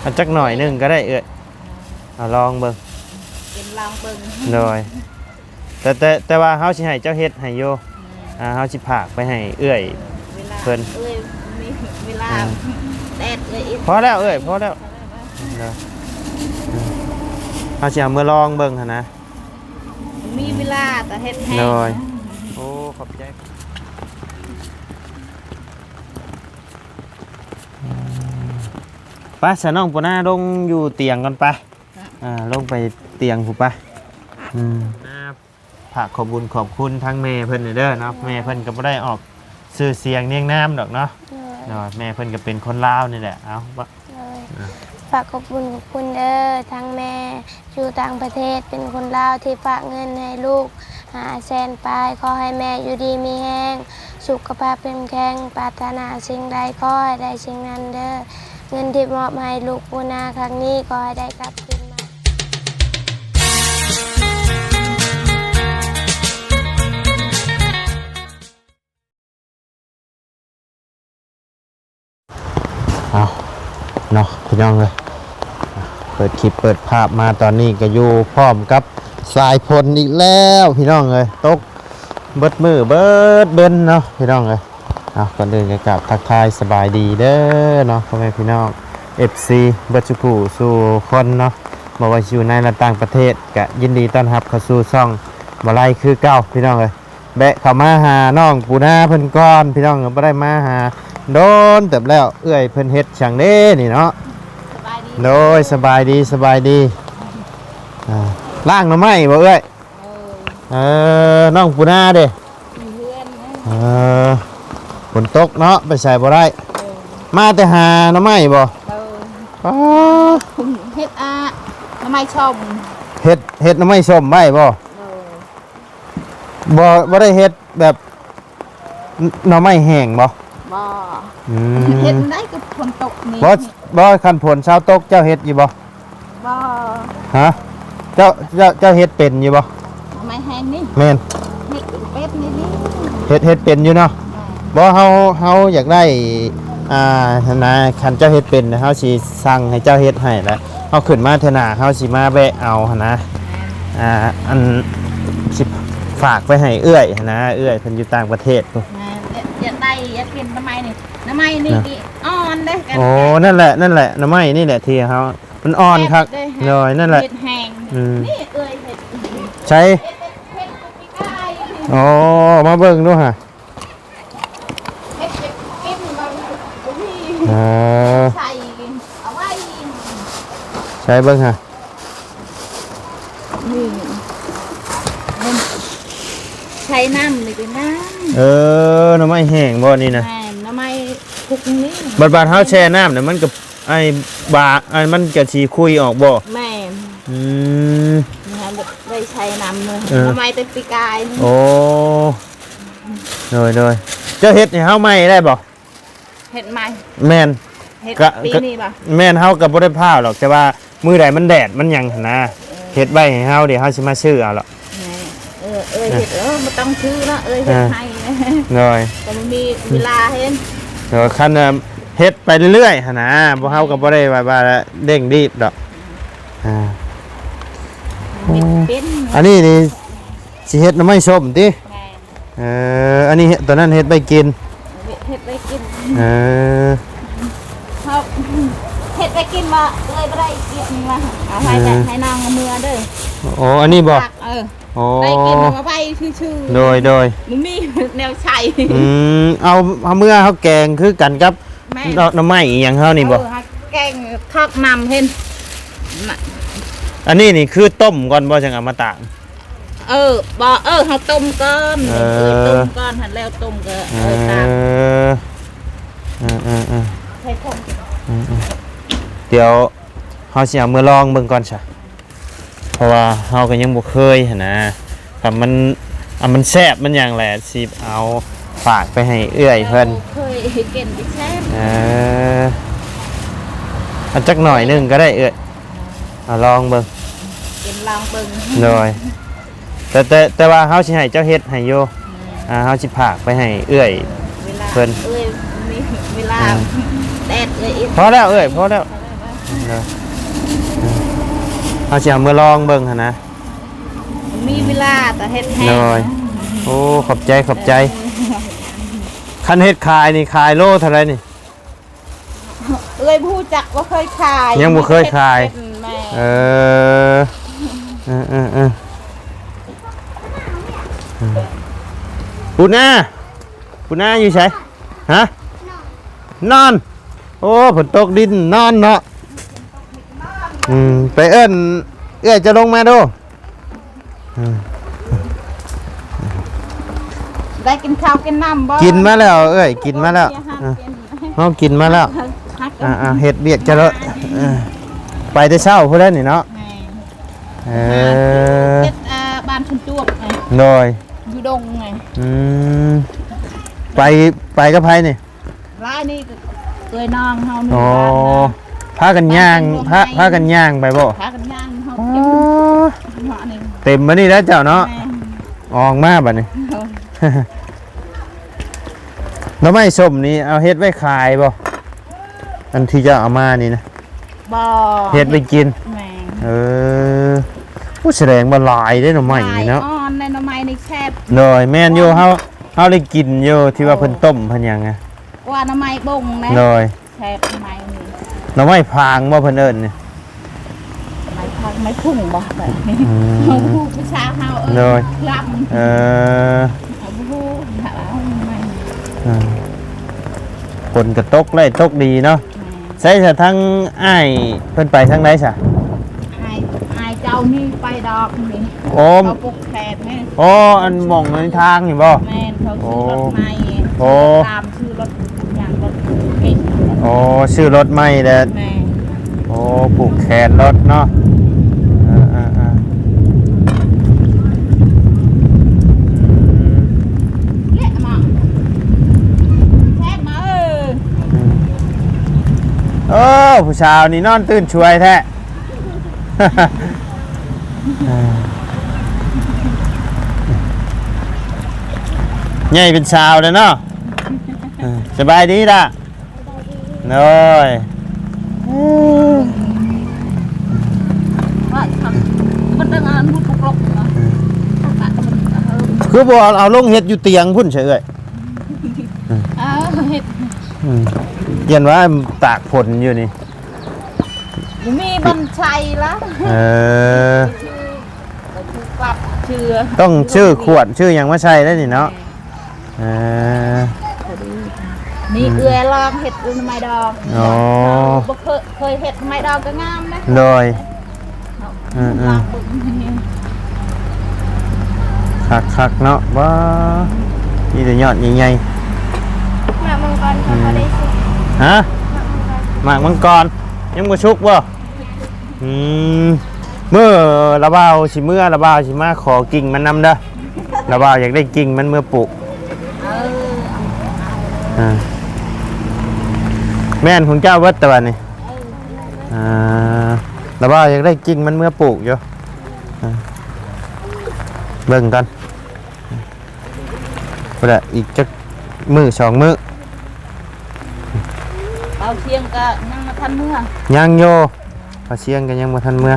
ເອົາຈັກໜ້ອຍໜຶ່ງກໍໄດ້ເອື້ອຍ ເອົາລອງເບິ່ງ ເປັນລອງເບິ່ງ ໂດຍ ແຕ່ ແຕ່ ແຕ່ວ່າເຮົາຊິໃຫ້ເຈົ້າເຮັດໃຫ້ຢູ່ ອືມ ອ່າ ເຮົາຊິຝາກໄປໃຫ້ເອື້ອຍເພິ່ນ ເວລາເອື້ອຍມີເວລາ ອ່າ ແດດເອື້ອຍເຮັດ ພໍແລ້ວເອື້ອຍ ພໍແລ້ວ ພໍແລ້ວ ເນາະ ເຮົາຊິເອົາເມືອລອງເບິ່ງຫັ້ນນະ ມີເວລາແຕ່ເຮັດແຮງ ໂດຍ ໂອ້ ຂອບໃຈ ອືມ ໄປຊະ ນ້ອງປູນາລົງຢູ່ຕຽງກ່ອນໄປ ອ່າ ລົງໄປຕຽງພຸ້ນໄປ ອືມ ຝາກຂອບບຸນຂອບຄຸນທາງແມ່ເພິ່ນເດີເນາະ ແມ່ເພິ່ນກໍບໍ່ໄດ້ອອກຊື່ສຽງນຽງນາມດອກເນາະ ໂດຍ ໂດຍ ແມ່ເພິ່ນກໍເປັນຄົນລາວນີ້ແຫຼະ ເອົາ ໂດຍ ອ່າ ຝາກຂອບບຸນຂອບຄຸນເດີ ທາງແມ່ຢູ່ຕ່າງປະເທດ ເປັນຄົນລາວທີ່ຝາກເງິນໃຫ້ລູກຫ້າແສນປາຍ ຂໍໃຫ້ແມ່ຢູ່ດີມີແຮງ ສຸຂະພາບເຂັ້ມແຂງ ປາດຖະໜາສິ່ງໃດຂໍໃຫ້ໄດ້ສິ່ງນັ້ນເດີ ເງິນທີ່ມອບໃຫ້ລູກປູນາຄັ້ງນີ້ ຂໍໃຫ້ໄດ້ກັບຄືນມາ. ເອົາເນາະ ພີ່ນ້ອງເອີຍ ເປີດຄລິບເປີດພາບມາຕອນນີ້ກໍຢູ່ພ້ອມກັບສາຍຝົນອີກແລ້ວ ພີ່ນ້ອງເອີຍ ຕົກເບິດມື້ເບິດເວັນເນາະ ພີ່ນ້ອງເອີຍ ເອົາ ກ່ອນອື່ນກໍກາບທັກທາຍສະບາຍດີເດີເນາະ ພໍ່ແມ່ພີ່ນ້ອງ ເອັຟຊີ ເບິດສູ່ຜູ້ສູ່ຄົນເນາະ ບໍ່ວ່າຊິຢູ່ໃນ ແລະ ຕ່າງປະເທດ ກະຍິນດີຕ້ອນຮັບເຂົ້າສູ່ຊ່ອງບໍ່ໄລຄືເກົ່າ ພີ່ນ້ອງເອີຍ. ແວະເຂົ້າມາຫານ້ອງປູນາເພິ່ນກ່ອນ ພີ່ນ້ອງ ບໍ່ໄດ້ມາຫາດົນເຕີບແລ້ວ ເອື້ອຍເພິ່ນເຮັດຫຍັງເດ້ນີ້ເນາະ ສະບາຍດີ ໂດຍ ສະບາຍດີ ສະບາຍດີ ອ່າ ລ້າງໜໍ່ໄມ້ບໍ່ເອື້ອຍ? ເອີ ເອີ ນ້ອງປູນາເດ້? ຢູ່ເຮືອນ ເອີ ຝົນຕົກເນາະ ໄປໃສບໍ່ໄດ້ ເອີ ມາແຕ່ຫາໜໍ່ໄມ້ບໍ່? ເອີ ອໍ ເຮັດ ອ່າ ໜໍ່ໄມ້ສົ້ມ ເຮັດ ເຮັດໜໍ່ໄມ້ສົ້ມໄວ້ບໍ່? ເອີ ບໍ່ ບໍ່ໄດ້ເຮັດແບບ ໜໍ່ໄມ້ແຫ້ງບໍ່? ບໍ່ ອືມ ເຮັດໄດ້ກໍຝົນຕົກນີ້ ບໍ່ ບໍ່ ຄັນຝົນເຊົາຕົກເຈົ້າເຮັດຢູ່ບໍ່? ບໍ່ ຮະ ເຈົ້າ ເຈົ້າ ເຈົ້າເຮັດເປັນຢູ່ບໍ່? ໜໍ່ໄມ້ແຫ້ງນີ້ ແມ່ນ ເຮັດເປັນນີ້ ເຮັດ ເຮັດເປັນຢູ່ເນາະ ແມ່ນ ບໍ່ ເຮົາ ເຮົາຢາກໄດ້ ອ່າ ຫັ້ນນະ ຄັນເຈົ້າເຮັດເປັນ ເຮົາຊິສັ່ງໃຫ້ເຈົ້າເຮັດໃຫ້ແຫຼະ ເຮົາຂຶ້ນມາເທື່ອໜ້າ ເຮົາຊິມາແວະເອົາຫັ້ນນະ ອ່າ ອັນ ຊິຝາກໄປໃຫ້ເອື້ອຍຫັ້ນນະ ເອື້ອຍເພິ່ນຢູ່ຕ່າງປະເທດພຸ້ນ ແມ່ນ ຢາກໄດ້ ຢາກກິນໜໍ່ໄມ້ນີ້ ໜໍ່ໄມ້ນີ້ ນະ ອ່ອນເດ້ ໂອ້ ນັ້ນແຫຼະ ນັ້ນແຫຼະ ໜໍ່ໄມ້ນີ້ແຫຼະທີ່ເຮົາ ມັນອ່ອນຄັກ ແຊບເດ້ ໂດຍ ນັ້ນແຫຼະ ເຮັດແຫ້ງ ອືມ ນີ້ເອື້ອຍເຮັດ ໃສ ເຮັດ ເຮັດປີກາຍ ໂອ້ ມາເບິ່ງດູຫະ ເຮັດເກັບກິນບາງທີ ເອີ ໃສ່ເອົາໄວ້ ໃສ່ເບິ່ງຫະ ນີ້ ມັນໃສ່ນ້ຳນີ້ເປັນຫຍັງ ເອີ ໜໍ່ໄມ້ແຫ້ງບໍ່ນີ້ນະ ແມ່ນ ໜໍ່ໄມ້ຄຸກນີ້ ບັດ ບັດເຮົາແຊ່ນ້ຳນີ້ ມັນກໍ ໄອ້ບາ ໄອ້ມັນກະຊິຂຸ່ຍອອກບໍ່? ແມ່ນ ອືມ ນີ້ຫັ້ນໄດ້ໃສ່ນ້ຳເນາະ ເອີ ເອົາໄວ້ແຕ່ປີກາຍນີ້ ໂອ້ ໂດຍ ໂດຍ ເຈົ້າເຮັດໃຫ້ເຮົາໃໝ່ໄດ້ບໍ່? ເຮັດໃໝ່ ແມ່ນ ເຮັດ ກະ ປີນີ້ບໍ່? ແມ່ນ ເຮົາກໍບໍ່ໄດ້ພ້າວດອກ ແຕ່ວ່າ ມື້ໃດມັນແດດມັນຫຍັງຫັ້ນນະ ເອີ ເຮັດໄວ້ໃຫ້ເຮົາ ດຽວເຮົາຊິມາຊື້ເອົາລະ ແມ່ນ ເອີ ເອີ ເອີ ເຮັດ ເອີ ບໍ່ຕ້ອງຊື້ເນາະ ເອີ ເຮັດ ເອີ ໃຫ້ ໂດຍ ກໍບໍ່ມີເວລາເຮັດ ໂດຍ ຄັນ ເອີ ເຮັດໄປເລື້ອຍໆຫັ້ນນະ ພວກເຮົາກໍບໍ່ໄດ້ວ່າ ວ່າເລັ່ງລີບດອກ ອ່າ ເຮັດເປັນ ອັນນີ້ນີ້ຊິເຮັດໜໍ່ໄມ້ສົ້ມຕິ? ແມ່ນ ເອີ ອັນນີ້ເຮັດ ຕອນນັ້ນເຮັດໄວ້ກິນ ເຮັດໄວ້ກິນ ເອີ ເຮົາເຮັດໄວ້ກິນວ່າເອື້ອຍບໍ່ໄດ້ກິນວ່າ ເອົາໃຫ້ ເອີ ໃຫ້ນ້ອງເອົາເມືອເດີ ໂອ້ ອັນນີ້ບໍ່? ເອີ ໂອ້ ໄດ້ກິນວ່າໄວ້ຊື່ໆ ໂດຍ ໂດຍ ບໍ່ມີແນວໃຊ້ ອືມ ເອົາ ເອົາເມືອເຮົາແກງຄືກັນກັບ ແມ່ນ ໜໍ່ ໜໍ່ໄມ້ອີ່ຫຍັງເຮົານີ້ບໍ່? ເອີ ເຮົາແກງຄອກນ້ຳເຫັນ ອັນນີ້ນີ້ຄືຕົ້ມກ່ອນບໍ່ ຈັ່ງເອົາມາຕາກ? ເອີ ບໍ່ ເອີ ເຮົາຕົ້ມກ່ອນ ເອີ ເອີ ຕົ້ມກ່ອນ ຫັ້ນແລ້ວຕົ້ມກໍ ເອີ ເອີ ຕາມ ເອີ ເອີ ເອີ ເອີ ໃສ່ຖົງ ເອີ ເອີ ດຽວເຮົາຊິເອົາເມືອລອງເບິ່ງກ່ອນຊະ ເພາະວ່າເຮົາກໍຍັງບໍ່ເຄີຍຫັ້ນນະ ຖ້າມັນ ອ່າ ມັນແຊບມັນຫຍັງແຫຼະ ຊິເອົາຝາກໄປໃຫ້ເອື້ອຍເພິ່ນ ເຄີຍກິນແຊບ ເອີ ເອົາຈັກໜ້ອຍໜຶ່ງກໍໄດ້ເອື້ອຍ ເອົາລອງເບິ່ງ ກິນລອງເບິ່ງ ໂດຍ ແຕ່ ແຕ່ ແຕ່ວ່າເຮົາຊິໃຫ້ເຈົ້າເຮັດໃຫ້ຢູ່ ອືມ ອ່າ ເຮົາຊິຝາກໄປໃຫ້ເອື້ອຍ ເວລາ ເພິ່ນ ເອື້ອຍມີເວລາ ອ່າ ແດດເອື້ອຍເຮັດ ພໍແລ້ວເອື້ອຍ ພໍແລ້ວ ພໍແລ້ວ ໂດຍ ເຮົາຊິເອົາເມືອລອງເບິ່ງຫັ້ນນະ ມີເວລາແຕ່ເຮັດແຮງ ໂດຍ ໂອ້ ຂອບໃຈ ຂອບໃຈ ເອີ ຄັນເຮັດຂາຍນີ້ ຂາຍໂລເທົ່າໃດນີ້? ເອື້ອຍບໍ່ຮູ້ຈັກ ບໍ່ເຄີຍຂາຍ ຍັງບໍ່ເຄີຍຂາຍ ເຮັດແມ່ນ ເອີ ເອີ ເອີ ເອີ ອືມ ປູນາ ປູນາຢູ່ໃສ? ຮະ? ນອນ ໂອ້ ຝົນຕົກດິນນອນເນາະ ອືມ ໄປເອີ້ນເອື້ອຍເຈົ້າລົງມາດູ. ອືມ ໄດ້ກິນເຂົ້າກິນນ້ຳບໍ່? ກິນມາແລ້ວເອື້ອຍ ກິນມາແລ້ວ ເອີ ເຮົາກິນມາແລ້ວ ອ່າໆ ເຮັດວຽກຈະເລີະ ເອີ ໄປແຕ່ເຊົ້າພຸ້ນແຫຼະນີ້ເນາະ ແມ່ນ ເອີ ເຮັດ ອ່າ ບ້ານຄົນຈວບໄງ ໂດຍ ຢູ່ດົງໄງ ອືມ ໄປ ໄປກັບໃຜນີ້? ຫຼາຍນີ້ກໍເອື້ອຍນ້ອງເຮົານີ້ ອໍ ບ້ານນະ ພາກັນຍ່າງ ພາ ພາກັນຍ່າງໄປບໍ່? ພາກັນຍ່າງເຮົາ ອໍ ເຕັມ ເຕັມບັດນີ້ແລ້ວເຈົ້າເນາະ ແມ່ນ ອອກມາບັດນີ້ ໂດຍ ໜໍ່ໄມ້ສົ້ມນີ້ເອົາເຮັດໄວ້ຂາຍບໍ່? ອັນທີ່ເຈົ້າເອົາມານີ້ນະ ບໍ່ ເຮັດໄວ້ກິນ ແມ່ນ ເອີ ໂອ້ ສະແດງວ່າຫຼາຍເດ້ໜໍ່ໄມ້ນີ້ເນາະ ຫຼາຍ ອ່ອນແດ່ ໜໍ່ໄມ້ນີ້ແຊບ ໂດຍ ແມ່ນຢູ່ ເຮົາ ເຮົາໄດ້ກິນຢູ່ທີ່ວ່າເພິ່ນຕົ້ມເພິ່ນຫຍັງອະ ກວ່າໜໍ່ໄມ້ບົງນະ ໂດຍ ແຊບໜໍ່ໄມ້ນີ້ ໜໍ່ໄມ້ພາງບໍ່ເພິ່ນເອີ້ນນີ້? ໄມ້ພາງ ໄມ້ພຸ້ງບໍ່ ແບບນີ້ ອືມ ເຮົາຮູ້ພາສາເຮົາ ເອີ ໂດຍ ລຳ ເອີ ເຮົາບໍ່ຮູ້ ເຮົາເອົາໄມ້ ອ່າ ຝົນກໍຕົກໄຫຼຕົກດີເນາະ ແມ່ນ ໃສຊະ ທາງອ້າຍເພິ່ນໄປທາງໃດຊະ? ອ້າຍ ອ້າຍເຈົ້ານີ້ໄປດອກນີ້ ໂອ້ ເຂົາປູກແຂນນີ້ ໂອ້ ອັນໝ່ອງໃນທາງນີ້ບໍ່? ແມ່ນ ເຂົາຊື້ລົດໃໝ່ ໂອ້ ຊື້ລົດຕາມ ຊື້ລົດຫຍັງ ລົດເກັງ ໂອ້ ຊື້ລົດໃໝ່ແລ້ວ ແມ່ນ ໂອ້ ຜູກແຂນລົດເນາະ ເອີໆໆ ເລະມາ ແຊກມາ ເອີ ອືມ ເອີ ຜູ້ສາວນີ້ນອນຕື່ນສວຍແທ້ ໃຫຍ່ເປັນສາວແລ້ວເນາະ ເອີ ສະບາຍດີລະ ໂດຍ ວ່າ ມັນຕ້ອງເອົາອັນພຸ້ນປະກອບເນາະ ຄືບໍ່ເອົາລົງເຮັດຢູ່ຕຽງພຸ້ນຊະເອື້ອຍ? ເອີ ເຮັດ ອືມ ຢ້ານວ່າຕາກຝົນຢູ່ນີ້ ບໍ່ມີບ່ອນໃສ່ລະ ເອີ ຕ້ອງຊື້ຂວດຊື້ຫຍັງມາໃສ່ໄດ້ນີ້ເນາະ ເອີ ນີ້ ອືມ ເອື້ອຍລອງເຮັດໜໍ່ໄມ້ດອງ ອໍ ບໍ່ເຄີຍ ເຄີຍເຮັດໜໍ່ໄມ້ດອງກໍງາມນະ ໂດຍ ເອີໆ ຄັກໆ ເນາະ ວ້າ ມີແຕ່ຍອດໃຫຍ່ໆ ໝາກມັງກອນເຂົາ ອືມ ກໍໄດ້ສຸກ ຮະ ໝາກມັງກອນ ໝາກມັງກອນ ຍັງບໍ່ສຸກບໍ່? ອືມ ມື້ລະບ່າວຊິເມືອ ລະບ່າວຊິມາຂໍກິ່ງມັນນຳເດີ ລະບ່າວຢາກໄດ້ກິ່ງມັນເມືອປູກ ເອີ ອ່າ ແມ່ນຂອງເຈົ້າເບິດຕະບັດນີ້ ອ່າ ລະບ່າວຢາກໄດ້ກິ່ງມັນເມືອປູກຢູ່ ອ່າ ເບິ່ງກ່ອນ ພຸ້ນແຫຼະ ອີກຈັກມື້ສອງມື້ ເບົາຊຽງກໍຍັງບໍ່ທັນເມືອ ຍັງຢູ່ ເບົາຊຽງກໍຍັງບໍ່ທັນເມືອ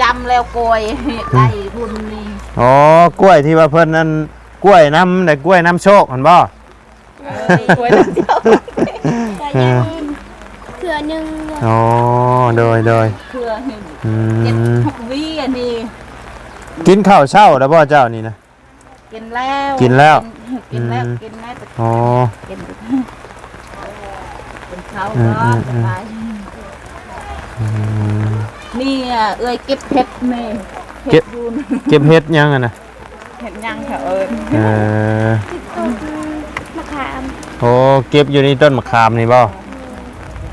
ຈຳແລ້ວກ້ວຍ ອືມ ໄດ້ບຸນນີ້ ອໍ ກ້ວຍທີ່ວ່າເພິ່ນອັນ ກ້ວຍນຳ ໄດ້ກ້ວຍນຳໂຊກຫັ້ນບໍ່? ເອີ ກ້ວຍນຳໂຊກ ກໍຍັງເທື່ອໜຶ່ງ ອໍ ໂດຍໆ ເທື່ອໜຶ່ງ ອືມ ເຈັດຫົກຫວີອັນນີ້ ກິນເຂົ້າເຊົ້າແລ້ວບໍ່ເຈົ້ານີ້ນະ? ກິນແລ້ວ ກິນແລ້ວ ກິນແລ້ວ ອືມ ກິນແລ້ວ ອໍ ກິນ ກິນເຂົ້າ ອືມ ກໍ ອືມ ສະບາຍ ອືມ ນີ້ເອື້ອຍເກັບເຫັດນີ້ ເຫັດ ເກັບ ຢູ່ ເກັບເຫັດຫຍັງຫັ້ນນະ? ເຫັດຫຍັງເຂົາເອີ້ນ ເອີ ມະຂາມ ໂອ້ ເກັບຢູ່ໃນຕົ້ນມະຂາມນີ້ບໍ່?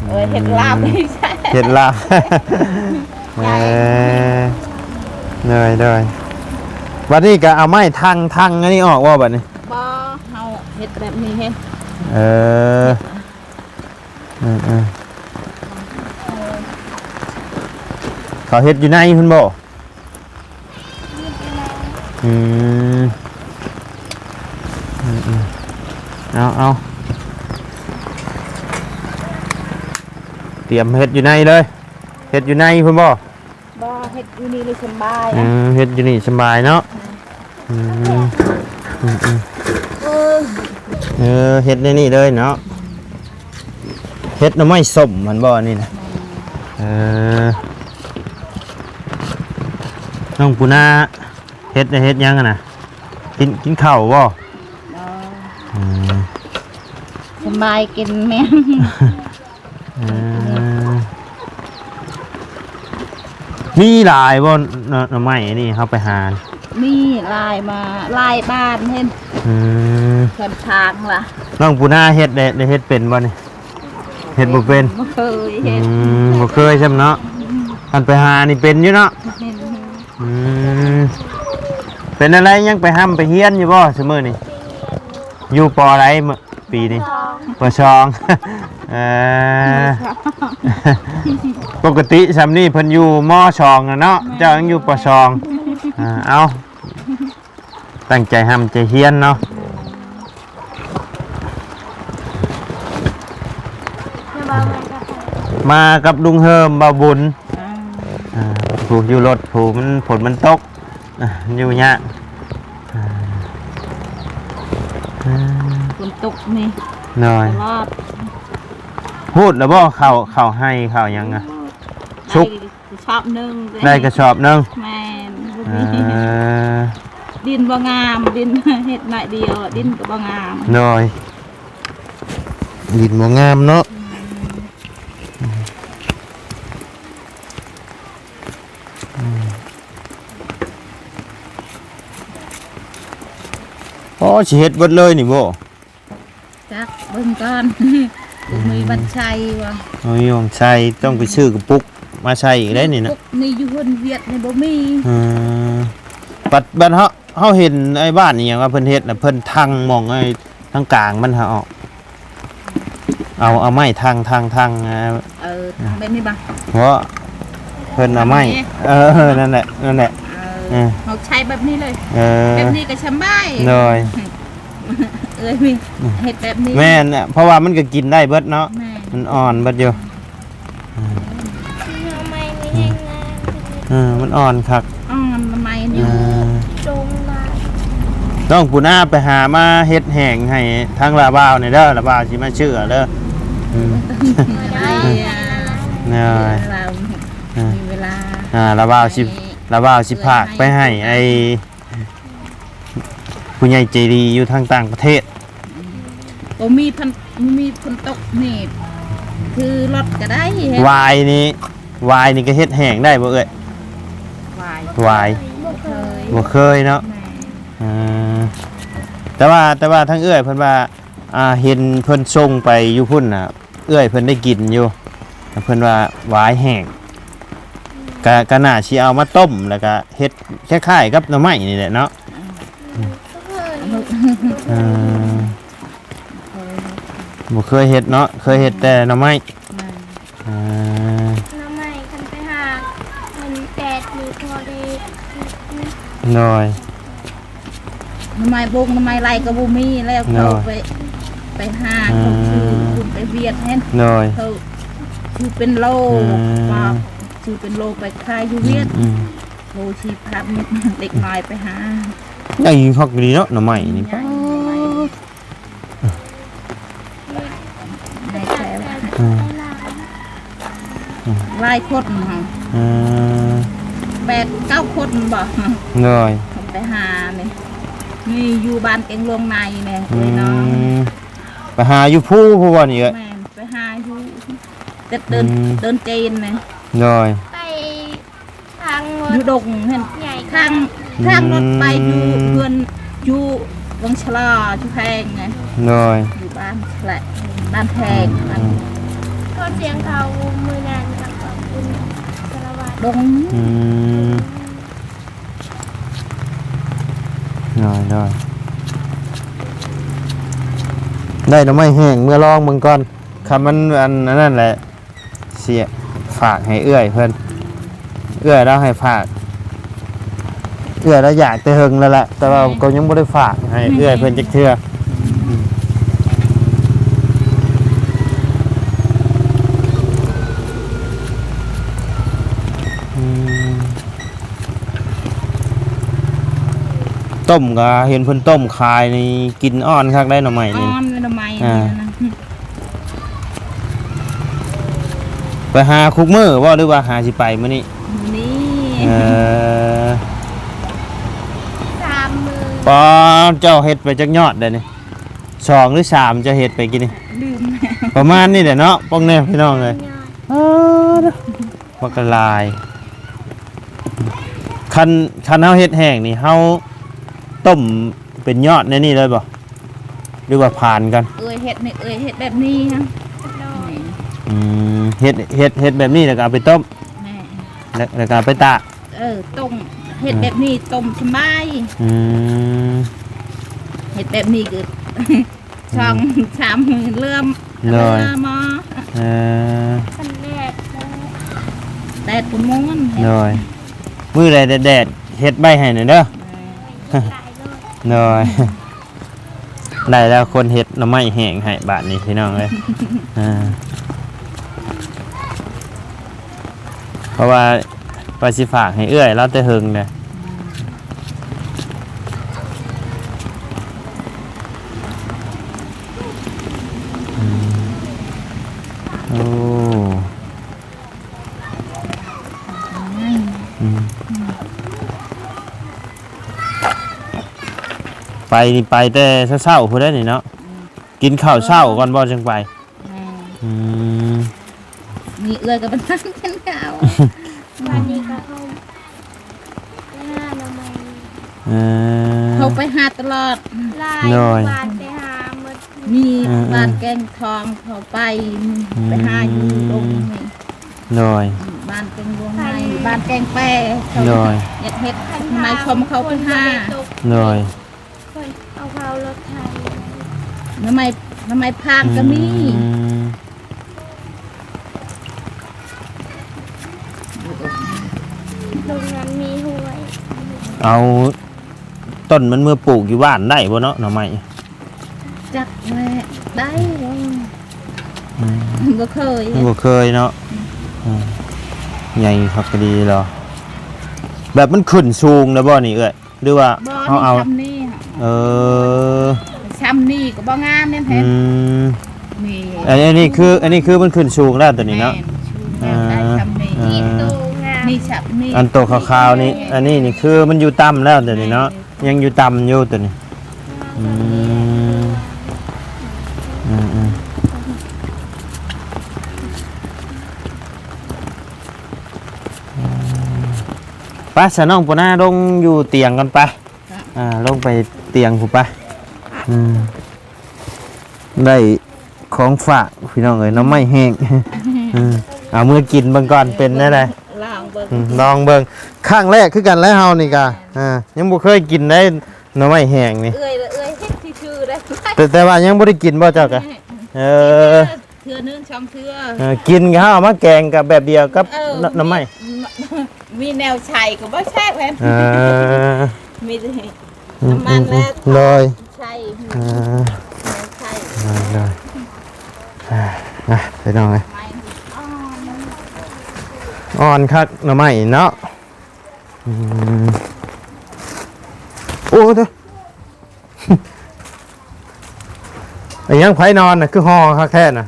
ເອີ ເຫັດລາບ ເຫັດລາບ ເອີ ໂດຍໆ ບັດນີ້ກໍເອົາໄມ້ທັງ ທັງອັນນີ້ອອກບໍ່ບັດນີ້? ບໍ່ ເຮົາເຮັດແບບນີ້ເຮັດ ເອີ ເອີໆ ເຂົາເຮັດຢູ່ໃນພຸ້ນບໍ່? ອືມ ອືມໆ ເອົາໆ ຕຽມເຮັດຢູ່ໃນເລີຍ ເຮັດຢູ່ໃນພຸ້ນບໍ່? ບໍ່ ເຮັດຢູ່ນີ້ເລີຍສຳບາຍ. ເອີ ເຮັດຢູ່ນີ້ສຳບາຍເນາະ. ອືມ ອືມໆ ເອີ ເຮັດໃນນີ້ເລີຍເນາະ. ເຮັດໜໍ່ໄມ້ສົ້ມຫັ້ນບໍ່ອັນນີ້ນະ? ເອີ ນ້ອງປູນາ ເຮັດ ເຮັດຫຍັງຫັ້ນນະ? ກິນ ກິນເຂົ້າບໍ່? ບໍ່. ອືມ ສຳບາຍກິນແມ່ນ. ເອີ ມີຫຼາຍບໍ່ ໜໍ່ ໜໍ່ໄມ້ອັນນີ້ເຮົາໄປຫາ? ມີຫຼາຍ ມາຫຼາຍບ້ານເຫັນ. ອືມ ເພິ່ນທາງລະ ນ້ອງປູນາເຮັດໄດ້ ໄດ້ເຮັດເປັນບໍ່ນີ້? ເຮັດບໍ່ເປັນ? ບໍ່ເຄີຍເຮັດ. ອືມ ບໍ່ເຄີຍຊ້ຳເນາະ. ອືມ ອັນໄປຫານີ້ເປັນຢູ່ເນາະ. ເປັນ. ອືມ ເປັນແນວໃດ ຍັງໄປຮ່ຳໄປຮຽນຢູ່ບໍ່ຊຸມື້ນີ້? ຢູ່ ປ.ໃດ ປີນີ້? ປ.ສອງ. ເອີ ປົກກະຕິຊ່ຳນີ້ເພິ່ນຢູ່ ມ.ສອງ ແລ້ວເນາະ. ແມ່ນ. ເຈົ້າຍັງຢູ່ ປ.ສອງ. ເອີ ເອົາ ຕັ້ງໃຈຮ່ຳໃຈຮຽນເນາະ. ມາກັບລຸງເຮີມ ບ່າວບຸນ. ອ່າ ຜູ້ຢູ່ລົດ ຜູ້ມັນ ຝົນມັນຕົກ ອ່າ ຢູ່ຍາກ. ອ່າ ຝົນຕົກນີ້ ໂດຍ ຕະຫຼອດ. ຮູດແລ້ວບໍ່ ເຂົ້າ ເຂົ້າໄຮ່ເຂົ້າຫຍັງອະ? ສຸກ ໄດ້ກະສອບໜຶ່ງ. ໄດ້ກະສອບໜຶ່ງ. ແມ່ນ. ບໍ່ມີ. ເອີ ດິນບໍ່ງາມ ດິນເຮັດໜ້ອຍດຽວ ດິນກໍບໍ່ງາມ. ໂດຍ ດິນບໍ່ງາມເນາະ. ອືມ ອືມ ອໍ ຊິເຮັດເບິດເລີຍນີ້ບໍ່? ຈັກ ເບິ່ງກ່ອນ. ອືມ ບໍ່ມີບ່ອນໃສ່ວ່າ ບໍ່ມີບ່ອນໃສ່ ຕ້ອງໄປຊື້ກະປຸກມາໃສ່ອີກໄດ໋ນີ້ນະ. ປຸກນີ້ຢູ່ເຮືອນຫວຽດນີ້ບໍ່ມີ. ເອີ ບັດ ບັດເຮົາ ເຮົາເຫັນໄອ້ບ້ານອີ່ຫຍັງວ່າເພິ່ນເຮັດນະ ເພິ່ນທັງໝ່ອງໄອ້ທາງກາງມັນຫາອອກ ເອົາ ເອົາໄມ້ທັງ ທັງ ທັງ ເອີ ເອີ ທັງແບບນີ້ບໍ່? ເພາະເພິ່ນເອົາໄມ້ ເອີ ນັ້ນແຫຼະ ນັ້ນແຫຼະ. ເອີ ເອີ ເຮົາໃຊ້ແບບນີ້ເລີຍ. ເອີ ແບບນີ້ກໍສະບາຍ. ໂດຍ ເອີຍ ອືມ ເຮັດແບບນີ້. ແມ່ນ ເພາະວ່າມັນກໍກິນໄດ້ເບິດເນາະ. ແມ່ນ ມັນອ່ອນເບິດຢູ່. ອືມ ໜໍ່ໄມ້ນີ້ແຮງງາມ. ເອີ ມັນອ່ອນຄັກ ອ່ອນໜໍ່ໄມ້ນີ້. ເອີ ດົງຫຼາຍ. ນ້ອງປູນາໄປຫາມາເຮັດແຫ້ງໃຫ້ທາງລາວບ່າວແດ່ເດີ ລາວບ່າວຊິມາຊື້ເດີ. ອືມ ໄດ້ ເອີ ລາວ ເອີ ມີເວລາ ອ່າ ລາວບ່າວຊິ ລາວບ່າວຊິຝາກໄປໃຫ້ໄອ້ ຜູ້ໃຫຍ່ໃຈດີຢູ່ທາງຕ່າງປະເທດ. ບໍ່ມີຝົນ ມີຝົນຕົກນີ້ ຄືລົດກໍໄດ້. ຫວາຍນີ້ ຫວາຍນີ້ກໍເຮັດແຫ້ງໄດ້ບໍ່ເອື້ອຍ? ຫວາຍ ຫວາຍ ບໍ່ເຄີຍ ບໍ່ເຄີຍເນາະ. ແມ່ນ ເອີ ແຕ່ວ່າ ແຕ່ວ່າທາງເອື້ອຍເພິ່ນວ່າ ອ່າ ເຫັນເພິ່ນສົ່ງໄປຢູ່ພຸ້ນນະ ເອື້ອຍເພິ່ນໄດ້ກິນຢູ່ ເພິ່ນວ່າຫວາຍແຫ້ງ ກະ ກະໜ້າຊິເອົາມາຕົ້ມ ແລ້ວກະເຮັດຄ້າຍໆກັບໜໍ່ໄມ້ນີ້ແຫຼະເນາະ. ອືມ ເອີ ບໍ່ເຄີຍເຮັດເນາະ ເຄີຍເຮັດແຕ່ໜໍ່ໄມ້. ເອີ ໜໍ່ໄມ້ຄັນໄປຫາເງິນແປດນີ້ພໍໄດ້. ໂດຍ ໜໍ່ໄມ້ບົກ ໜໍ່ໄມ້ໄລ່ກໍບໍ່ມີແລ້ວ. ໂດຍ ເຂົາໄປ ໄປຫາ ເອີ ເຂົາຊື້ ໄປຫວຽດຫັ້ນ. ໂດຍ ເຂົາຊື້ເປັນໂລ. ອືມ ວ່າຊື້ເປັນໂລໄປຂາຍຢູ່ຫວຽດ. ອືມ ໂລສີ່ພັນ ເດັກນ້ອຍໄປຫາ. ໃຫຍ່ຄັກດີເນາະ ໜໍ່ໄມ້ນີ້. ໃຫຍ່ ໃຫຍ່ແທ້. ອືມ ອືມ ຫຼາຍຄົນເນາະ. ເອີ ແປດເກົ້າຄົນບໍ? ໂດຍ ໄປຫານີ້ ນີ້ຢູ່ບ້ານແກງຫຼວງໃນແມ່. ອືມ ເອີຍເນາະ ໄປຫາຢູ່ພູພຸ້ນບໍ່ນີ້ເອີຍ? ແມ່ນ ໄປຫາຢູ່ ແຕ່ເດີນ ອືມ ເດີນເຈນແມ່. ໂດຍ ໄປ ທາງລົດ ຢູ່ດົງຫັ້ນ ໃຫຍ່ ທາງ ອືມ ທາງລົດໄປຢູ່ເຮືອນ ຢູ່ວັງຊະລາ ຢູ່ແພງໄງ. ໂດຍ ຢູ່ບ້ານແຫຼະ ບ້ານແພງ. ອືມ ບ້ານ ອືມ ເຂົາສຽງເຂົາມື້ນັ້ນກັບຂອບຄຸນສາລະວັດດົງ. ອືມ ໂດຍ ໂດຍ ໄດ້ໜໍ່ໄມ້ແຫ້ງເມືອລອງເບິ່ງກ່ອນ ຄັນມັນອັນ ອັນນັ້ນແຫຼະ. ຊິຝາກໃຫ້ເອື້ອຍເພິ່ນ ເອື້ອຍລາວໃຫ້ຝາກ ເອື້ອຍລາວຢາກແຕ່ເຫິງແລ້ວລະ ແຕ່ວ່າ ແມ່ນ ກໍຍັງບໍ່ໄດ້ຝາກໃຫ້ ແມ່ນ ເອື້ອຍເພິ່ນຈັກເທື່ອ. ອືມ ອືມ ຕົ້ມກໍເຫັນເພິ່ນຕົ້ມຂາຍນີ້ ກິນອ່ອນຄັກໄດ໋ໜໍ່ໄມ້ນີ້ ອ່ອນໜໍ່ໄມ້ ອ່າ ນີ້ນະ ໄປຫາຄຸກມື້ບໍ່ ຫຼືວ່າຫາຊິໄປມື້ນີ້? ມື້ນີ້ ເອີ ສາມມື້ ປ້າ ເຈົ້າເຮັດໄປຈັກຍອດແລ້ວນີ້? ສອງ ຫຼື ສາມ ເຈົ້າເຮັດໄປກີ້ນີ້? ລືມແລ້ວ ປະມານນີ້ແຫຼະເນາະ ປ້ອງແນ່ພີ່ນ້ອງເອີຍ ຍອດ ເອີ ບັກຫຼາຍ. ຄັນ ຄັນເຮົາເຮັດແຫ້ງນີ້ ເຮົາຕົ້ມເປັນຍອດໃນນີ້ເລີຍບໍ່ ຫຼືວ່າຜານກ່ອນ? ເອື້ອຍເຮັດນີ້ ເອື້ອຍເຮັດແບບນີ້ຮະ ອືມ ເຮັດ ເຮັດ ເຮັດແບບນີ້ ແລ້ວກໍເອົາໄປຕົ້ມ ແມ່ນ ແລ້ວ ແລ້ວກໍເອົາໄປຕາກ ເອີ ຕົ້ມ ເຮັດແບບນີ້ ອືມ ຕົ້ມສະບາຍ ອືມ ເຮັດແບບນີ້ກໍ ອືມ ສອງສາມມື້ເລີ່ມ ໂດຍ ເລີ່ມໝໍ ເອີ ຄັນແດດ ແດດກໍມ່ວນ ໂດຍ ມື້ໃດແດດໆ ເຮັດໄວ້ໃຫ້ແດ່ເດີ ເອີ ໂດຍ ໄດ້ແລ້ວ ຄົນເຮັດໜໍ່ໄມ້ແຫ້ງໃຫ້ບາດນີ້ພີ່ນ້ອງເອີຍ ເອີ ເພາະວ່າ ວ່າຊິຝາກໃຫ້ເອື້ອຍລາວແຕ່ເຫິງແລ້ວ ອືມ ໂອ້ ອືມ ໄປນີ້ໄປແຕ່ເຊົ້າໆ ພຸ້ນແຫຼະນີ້ເນາະ ອືມ ກິນເຂົ້າເຊົ້າກ່ອນບໍ່ ຈັ່ງໄປ? ແມ່ນ ອືມ ນີ້ເອື້ອຍກໍໄປຫາກິນເຂົ້າ ວັນນີ້ກໍເຮົາໄປຫາໜໍ່ໄມ້ ເອີ ເຮົາໄປຫາຕະຫຼອດ ຫຼາຍ ໂດຍ ວານໄປຫາໝົດ ມີ ເອີໆ ວານແກງທອງເຂົາໄປ ອືມ ໄປຫາຢູ່ດົງນີ້ ໂດຍ ວານແກງລວງໃນ ວານແກງແປ ໂດຍ ຢາກເຮັດ ໄມ້ຊົມເຂົາໄປຫາ ໂດຍ ເພິ່ນເອົາເຂົ້າລົດໄຖ ໜໍ່ໄມ້ ໜໍ່ໄມ້ພາງກໍມີ ອືມ ໂດງນັ້ນມີຫ້ວຍ ເອົາຕົ້ນມັນເມືອປູກຢູ່ບ້ານໄດ້ບໍ່ເນາະ ໜໍ່ໄມ້? ຈັກແຫຼະ ໄດ້ບໍ່? ອືມ ບໍ່ເຄີຍ ບໍ່ເຄີຍເນາະ ອືມ ອືມ ໃຫຍ່ຄັກກະດີເນາະ ແບບມັນຂຶ້ນສູງແລ້ວບໍ່ນີ້ເອື້ອຍ? ຫຼືວ່າ ບໍ່ ເຮົາເອົາ ນີ້ຊ່ຳນີ້ ເອີ ຊ່ຳນີ້ກໍບໍ່ງາມແມ່ນແທ້ ອືມ ນີ້ ອັນ ອັນນີ້ຄື ອັນນີ້ຄືມັນຂຶ້ນສູງແລ້ວຕົວນີ້ເນາະ ແມ່ນ ສູງແລ້ວ ອ່າ ໄດ້ຊ່ຳນີ້ ອ່າ ນີ້ໂຕງາມ ນີ້ຊ່ຳນີ້ ອັນໂຕຂາວໆນີ້ ອັນນີ້ນີ້ຄືມັນຢູ່ຕ່ຳແລ້ວຕົວນີ້ເນາະ ແມ່ນ ຍັງຢູ່ຕ່ຳຢູ່ຕົວນີ້ ອືມ ອືມ ອືມ ອືມ ໄປຊະ ນ້ອງປູນາລົງຢູ່ຕຽງກ່ອນໄປ ອ່າ ລົງໄປຕຽງພຸ້ນໄປ ອືມ ໄດ້ຂອງຝາກພີ່ນ້ອງເອີຍ ໜໍ່ໄມ້ແຫ້ງ ເອີ ເອົາເມືອກິນເບິ່ງກ່ອນ ເປັນແນວໃດ ລອງເບິ່ງ ອືມ ລອງເບິ່ງ ຄັ້ງແລກຄືກັນແຫຼະເຮົານີ້ກະ ອ່າ ຍັງບໍ່ເຄີຍກິນໄດ້ ໜໍ່ໄມ້ແຫ້ງນີ້ ເອື້ອຍ ເອື້ອຍເຮັດຊື່ໆ ໄດ້ ແຕ່ ແຕ່ວ່າຍັງບໍ່ໄດ້ກິນບໍ່ເຈົ້າກະ ເອີ ເທື່ອໜຶ່ງສອງເທື່ອ ເອີ ກິນກໍເອົາມາແກງກັບແບບດຽວກັບ ເອີ ໜໍ່ ໜໍ່ໄມ້ ມີແນວໃສ່ກໍບໍ່ແຊບແມ່ນ ເອີ ມີແຕ່ ອືມ ນ້ຳມັນ ອືມ ແລ້ວ ໂດຍ ໃສ່ ເອີ ແນວໃສ່ ໂດຍ ໂດຍ ອ່າ ໄປນ້ອງເອີຍ ອ່ອນຄັກໜໍ່ໄມ້ເນາະ ອືມ ໂອ້ ເດີ ອີຫຍັງ ໃຜນອນນະ ຄືຫໍ່ຄັກແທ້ນະ?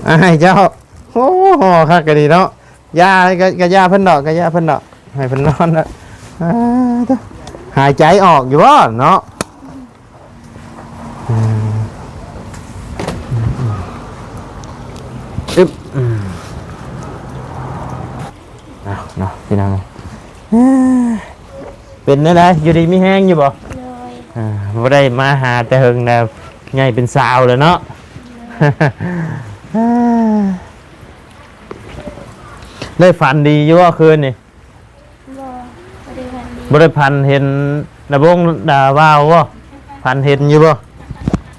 ອ້າຍເຈົ້າ ໂອ້ ຫໍ່ຄັກກະດີເນາະ ຢ່າ ກະ ກະຢ່າເພິ່ນດອກ ກະຢ່າເພິ່ນດອກ ໃຫ້ເພິ່ນນອນເນາະ ອ່າ ເດີ ຫາຍໃຈອອກຢູ່ບໍ່ເນາະ? ອືມ ອືມ ອືມ ອຶບ ອືມ ເອົາເນາະ ພີ່ນ້ອງ ເປັນແນວໃດ ຢູ່ດີມີແຮງຢູ່ບໍ່? ໂດຍ ອ່າ ບໍ່ໄດ້ມາຫາແຕ່ເຫິງແລ້ວ ໃຫຍ່ເປັນສາວແລ້ວເນາະ ໂດຍ ໄດ້ຝັນດີຢູ່ບໍ່ຄືນນີ້? ບໍ່ ບໍ່ໄດ້ຝັນດີ ບໍ່ໄດ້ຝັນເຫັນລະວົງ ລະບ່າວບໍ່? ຝັນເຫັນຢູ່ບໍ່?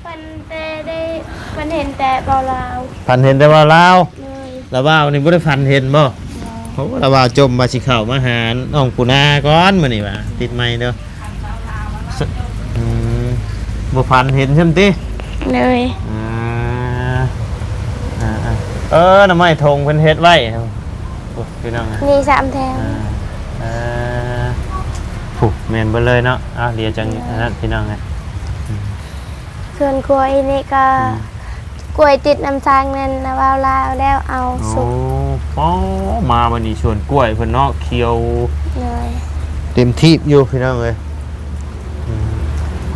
ຝັນແຕ່ໄດ້ ຝັນເຫັນແຕ່ບ່າວລາວ ຝັນເຫັນແຕ່ບ່າວລາວ ໂດຍ ລະບ່າວນີ້ບໍ່ໄດ້ຝັນເຫັນບໍ່? ບໍ່ ໂອ້ ລະບ່າວຈົ່ມວ່າຊິເຂົ້າມາຫານ້ອງປູນາກ່ອນມື້ນີ້ວ່າ ຕິດໄມເດີ ອືມ ບໍ່ຝັນເຫັນຊ້ຳຕິ? ໂດຍ ອ່າ ອ່າໆ ເອີ ໜໍ່ໄມ້ຖົງເພິ່ນເຮັດໄວ້ ໂອ້ ພີ່ນ້ອງ ມີສາມແຖວ ອ່າ ເອີ ຜູ້ແມ່ນເບິດເລີຍເນາະ. ເອົາ ດຽວຈັ່ງ ໂດຍ ອັນນັ້ນ ພີ່ນ້ອງເອີຍ. ອືມ ສວນກ້ວຍນີ້ກໍ ອືມ ກ້ວຍຕິດນຳທາງນັ້ນນະ ວ່າວລາວແລ້ວເອົາ ໂອ້ ສຸກ. ອໍ ມາບັດນີ້ສວນກ້ວຍເພິ່ນເນາະ ຂຽວ ໂດຍ ເຕັມທີບຢູ່ ພີ່ນ້ອງເອີຍ. ອືມ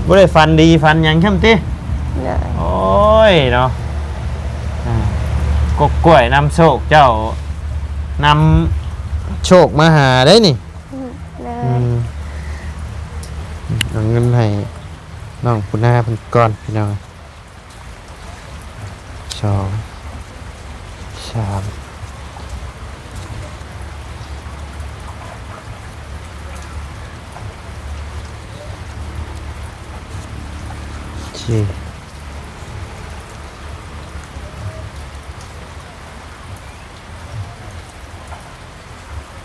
ບໍ່ໄດ້ຝັນດີຝັນຫຍັງຊ້ຳຕິ? ໂດຍ ໂອ້ຍເນາະ ອ່າ ກົກກ້ວຍນຳໂຊກ ເຈົ້ານຳໂຊກມາຫາໄດ໋ນີ້. ອືມ ໂດຍ ອືມ ເອົາເງິນໃຫ້ນ້ອງປູນາເພິ່ນກ່ອນ ພີ່ນ້ອງ. ສອງ ສາມ ສີ່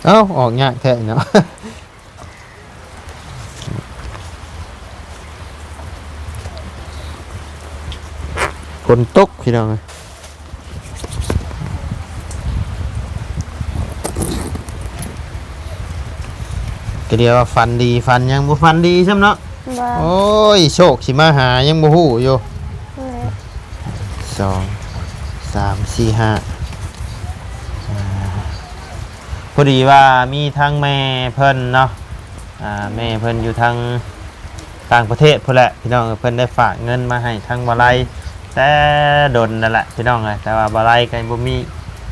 ເອົ້າ ອອກຍາກແທ້ເນາະ. ຝົນຕົກ ພີ່ນ້ອງເອີຍ. ກໍດຽວວ່າຝັນດີຝັນຫຍັງ ບໍ່ຝັນດີຊ້ຳເນາະ. ບໍ່ ໂອ້ຍ ໂຊກຊິມາຫາຍັງບໍ່ຮູ້ຢູ່. ແມ່ນ ສອງ ສາມ ສີ່ ຫ້າ ອ່າ ພໍດີວ່າມີທັງແມ່ເພິ່ນເນາະ ອ່າ ແມ່ເພິ່ນຢູ່ທາງຕ່າງປະເທດພຸ້ນແຫຼະ ພີ່ນ້ອງເອີຍ. ເພິ່ນໄດ້ຝາກເງິນມາໃຫ້ທາງບ່າວໄລແຕ່ດົນນັ້ນແຫຼະ ພີ່ນ້ອງເອີຍ, ແຕ່ວ່າບ່າວໄລກໍບໍ່ມີ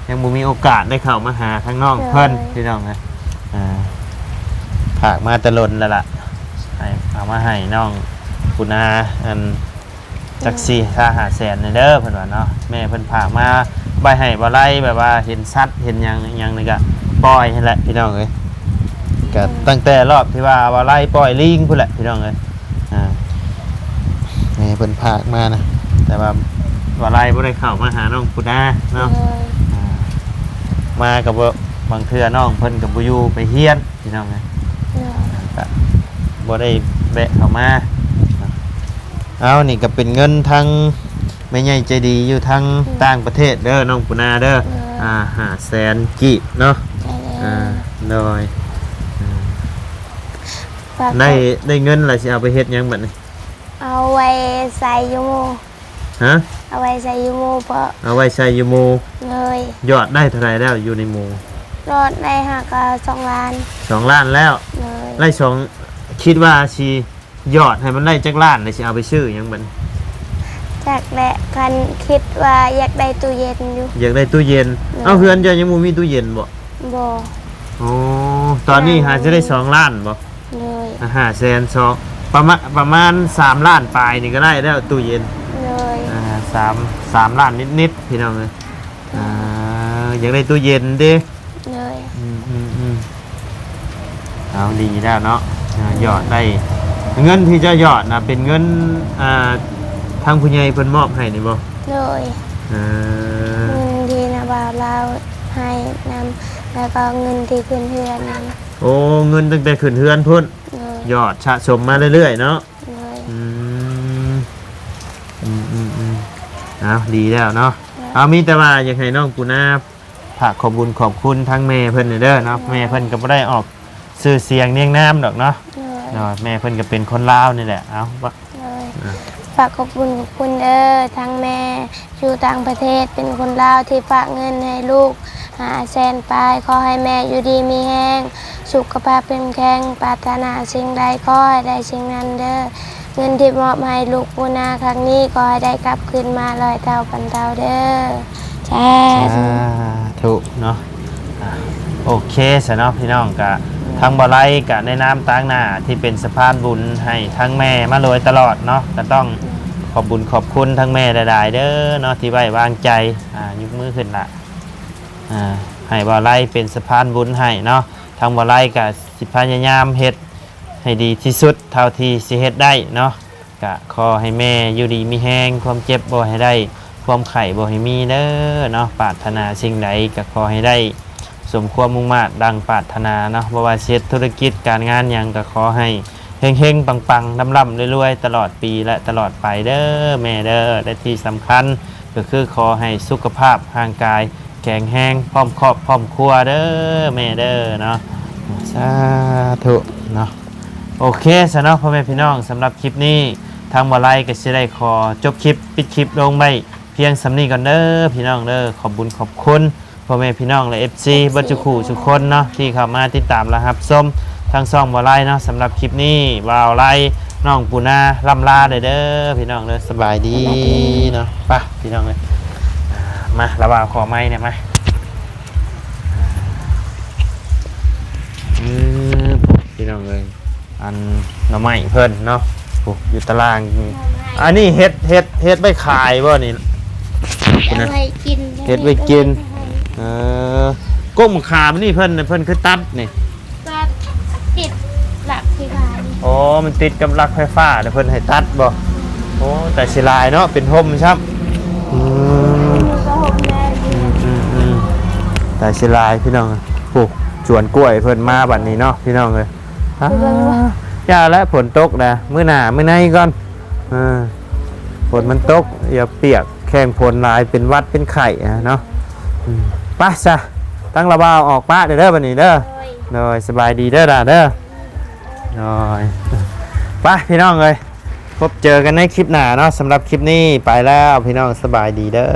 ຍັງບໍ່ມີໂອກາດໄດ້ເຂົ້າມາຫາທາງນ້ອງເພິ່ນ ໂດຍ ພີ່ນ້ອງເອີຍ. ອ່າ ຝາກມາແຕ່ດົນແລ້ວລະ ໃຫ້ເອົາມາໃຫ້ນ້ອງປູນາ ອັນ ຈັກສີ່ຫ້າແສນນີ້ເດີ ເພິ່ນວ່າເນາະ. ແມ່ເພິ່ນຝາກມາໄວ້ໃຫ້ບ່າວໄລ ແບບວ່າເຫັນສັດເຫັນຫຍັງອີ່ຫຍັງນີ້ກະປ່ອຍຫັ້ນແຫຼະ ພີ່ນ້ອງເອີຍ. ກະ ອືມ ຕັ້ງແຕ່ລອບທີ່ວ່າບ່າວໄລປ່ອຍລີງພຸ້ນແຫຼະ ພີ່ນ້ອງເອີຍ. ອ່າ ແມ່ເພິ່ນຝາກມານະ ແຕ່ວ່າບ່າວໄລບໍ່ໄດ້ເຂົ້າມາຫານ້ອງປູນາເນາະ. ໂດຍ ອ່າ ມາກໍບໍ່ ບາງເທື່ອນ້ອງເພິ່ນກໍບໍ່ຢູ່ ໄປຮຽນ ພີ່ນ້ອງເອີຍ. ໂດຍ ກະບໍ່ໄດ້ແວະເຂົ້າມາ. ເອົາ ນີ້ກໍເປັນເງິນທາງແມ່ໃຫຍ່ໃຈດີຢູ່ທາງ ໂດຍ ຕ່າງປະເທດເດີ ນ້ອງປູນາເດີ. ໂດຍ ອ່າ ຫ້າແສນກີບເນາະ. ໂດຍ ອ່າ ໂດຍ ຝາກ ໄດ້ ໄດ້ເງິນແລ້ວຊິເອົາໄປເຮັດຫຍັງບັດນີ້? ເອົາໄວ້ໃສ່ຢູ່ໝູ່. ຮະ? ເອົາໄວ້ໃສ່ຢູ່ໝູ່ເພາະ ເອົາໄວ້ໃສ່ຢູ່ໝູ່. ໂດຍ ຍອດໄດ້ເທົ່າໃດແລ້ວຢູ່ໃນໝູ່? ຍອດໄດ້ຫາກະສອງລ້ານ. ສອງລ້ານແລ້ວ. ໂດຍ ໄດ້ສອງ ຄິດວ່າຊິ ຍອດໃຫ້ມັນໄດ້ຈັກລ້ານ ແລ້ວຊິເອົາໄປຊື້ຫຍັງບັດນີ້? ຈັກແຫຼະ ຄັນຄິດວ່າຢາກໄດ້ຕູ້ເຢັນຢູ່. ຢາກໄດ້ຕູ້ເຢັນ. ໂດຍ ເອົ້າ ເຮືອນເຈົ້າຍັງບໍ່ມີຕູ້ເຢັນບໍ່? ບໍ່. ໂອ້ ຕອນນີ້ຫາຈະໄດ້ສອງລ້ານບໍ່? ໂດຍ ອ່າ ຫ້າແສນສອງ ປະມານ ປະມານສາມລ້ານປາຍນີ້ກໍໄດ້ແລ້ວຕູ້ເຢັນ. ໂດຍ ອ່າ ສາມ ສາມລ້ານນິດໆ ພີ່ນ້ອງເອີຍ. ອ່າ ຢາກໄດ້ຕູ້ເຢັນເດ້. ໂດຍ ອືມໆໆ ເອົາ ດີແລ້ວເນາະ. ອ່າ ຢອດໄດ້ ເງິນທີ່ເຈົ້າຢອດນະ ເປັນເງິນ ອ່າ ທາງຜູ້ໃຫຍ່ເພິ່ນມອບໃຫ້ນີ້ບໍ່? ໂດຍ ເອີ ເງິນທີ່ນ້າບ່າວລາວໃຫ້ນຳ ແລ້ວກໍເງິນທີ່ຂຶ້ນເຮືອນນັ້ນ. ໂອ້ ເງິນຕັ້ງແຕ່ຂຶ້ນເຮືອນພຸ້ນ. ໂດຍ ຢອດສະສົມມາເລື້ອຍໆເນາະ. ໂດຍ ອືມ ອືມໆໆ ເອົາ ດີແລ້ວເນາະ. ໂດຍ ເອົາ ມີແຕ່ວ່າຢາກໃຫ້ນ້ອງປູນາຝາກຂອບບຸນຂອບຄຸນທາງແມ່ເພິ່ນເດີເນາະ. ໂດຍ ແມ່ເພິ່ນກໍບໍ່ໄດ້ອອກຊື່ສຽງນຽງນາມດອກເນາະ. ໂດຍ ໂດຍ ແມ່ເພິ່ນກໍເປັນຄົນລາວນີ້ແຫຼະ. ເອົາ ໂດຍ ອ່າ ຝາກຂອບບຸນຂອບຄຸນເດີ ທາງແມ່ຢູ່ຕ່າງປະເທດ ເປັນຄົນລາວທີ່ຝາກເງິນໃຫ້ລູກຫ້າແສນປາຍ. ຂໍໃຫ້ແມ່ຢູ່ດີມີແຮງ ສຸຂະພາບເຂັ້ມແຂງ ປາດຖະໜາສິ່ງໃດຂໍໃຫ້ໄດ້ສິ່ງນັ້ນເດີ. ເງິນທີ່ມອບໃຫ້ລູກປູນາຄັ້ງນີ້ ຂໍໃຫ້ໄດ້ກັບຄືນມາຮ້ອຍເທົ່າພັນເທົ່າເດີ. ສາ ສາທຸ ທຸເນາະ. ອ່າ ໂອເຄຊະເນາະ ພີ່ນ້ອງ. ກະ ໂດຍ ທາງບ່າວໄລກະໃນນາມຕາງໜ້າທີ່ເປັນສະພານບຸນໃຫ້ທາງແມ່ມາໂດຍຕະຫຼອດເນາະ ກະຕ້ອງ ໂດຍ ຂອບບຸນຂອບຄຸນທາງແມ່ຫຼາຍໆເດີເນາະ ທີ່ໄວ້ວາງໃຈ. ອ່າ ຍົກມືຂຶ້ນລະ. ອ່າ ໃຫ້ບ່າວໄລເປັນສະພານບຸນໃຫ້ເນາະ. ທາງບ່າວໄລກະຊິພະຍາຍາມເຮັດໃຫ້ດີທີ່ສຸດເທົ່າທີ່ຊິເຮັດໄດ້ເນາະ. ກະຂໍໃຫ້ແມ່ຢູ່ດີມີແຮງ ຄວາມເຈັບບໍ່ໃຫ້ໄດ້ ຄວາມໄຂ້ບໍ່ໃຫ້ມີເດີເນາະ. ປາດຖະໜາສິ່ງໃດກະຂໍໃຫ້ໄດ້ສົມຄວາມມຸ່ງມາດດັ່ງປາດຖະໜາເນາະ. ບໍ່ວ່າຊິເຮັດທຸລະກິດການງານຫຍັງ ກະຂໍໃຫ້ເຮັງໆປັງໆ ລ່ຳໆລວຍໆ ຕະຫຼອດປີ ແລະ ຕະຫຼອດໄປເດີແມ່ເດີ. ແລະ ທີ່ສຳຄັນ ກໍຄືຂໍໃຫ້ສຸຂະພາບຮ່າງກາຍແຂງແຮງ ພ້ອມຄອບພ້ອມຄົວເດີແມ່ເດີເນາະ. ສາທຸເນາະ. ໂອເຄຊະເນາະ ພໍ່ແມ່ພີ່ນ້ອງ, ສຳລັບຄລິບນີ້ ທາງບໍ່ໄລກໍຊິໄດ້ຂໍຈົບຄລິບ ປິດຄລິບລົງໄວ້ພຽງສ່ຳນີ້ກ່ອນເດີພີ່ນ້ອງເດີ. ຂອບບຸນຂອບຄຸນພໍ່ແມ່ພີ່ນ້ອງ ແລະ ເອັຟຊີ ເບິດທຸກຜູ້ທຸກຄົນເນາະ ທີ່ເຂົ້າມາຕິດຕາມ ແລະ ຮັບຊົມທາງຊ່ອງບໍ່ໄລເນາະ. ສຳລັບຄລິບນີ້ ບ່າວໄລ ນ້ອງປູນາ ລ່ຳລາເດີພີ່ນ້ອງເດີ. ສະບາຍດີເນາະ. ໄປພີ່ນ້ອງເອີຍ ມາ ລະບ່າວຂໍໄມ້ແດ່ມາ. ເອີ ພີ່ນ້ອງເອີຍ ອັນໜໍ່ໄມ້ເພິ່ນເນາະ ໂອ້ ຢູ່ຕາລ່າງ. ອັນນີ້ເຮັດ ເຮັດ ເຮັດໄວ້ຂາຍບໍ່ນີ້? ເຮັດໄວ້ກິນ ເຮັດໄວ້ກິນ. ເອີ ກົກມະຂາມນີ້ເພິ່ນ ເພິ່ນຄືຕັດນີ້? ກໍຕິດຫຼັກໄຟຟ້ານີ້. ອໍ ມັນຕິດກັບຫຼັກໄຟຟ້າ ແລ້ວເພິ່ນໃຫ້ຕັດບໍ່? ໂອ້ ຕາຍເສຍດາຍເນາະ ເປັນຮົ່ມຊ້ຳ. ອືມ ຢູ່ກໍຮົ່ມແດ່ຢູ່. ອືມໆໆ ຕາຍເສຍດາຍພີ່ນ້ອງ. ໂອ້ ສວນກ້ວຍເພິ່ນມາບັດນີ້ເນາະ ພີ່ນ້ອງເອີຍ. ອ່າ ຢ່າແລ້ວ ຝົນຕົກນະ ມື້ໜ້າມື້ໃນກ່ອນ. ເອີ ຝົນມັນຕົກ ຢ່າປຽກແຂ້ງຝົນຫຼາຍ ເປັນຫວັດເປັນໄຂ້ນະເນາະ. ອືມ ໄປຊະ ທາງລະບ່າວອອກປະເດີ ເດີບັດນີ້ເດີ. ໂດຍ ໂດຍ ສະບາຍດີເດີຫຼ້າເດີ. ໂດຍ ໄປພີ່ນ້ອງເອີຍ ພົບເຈີກັນໃນຄລິບໜ້າເນາະ. ສຳລັບຄລິບນີ້ໄປແລ້ວພີ່ນ້ອງ ສະບາຍດີເດີ.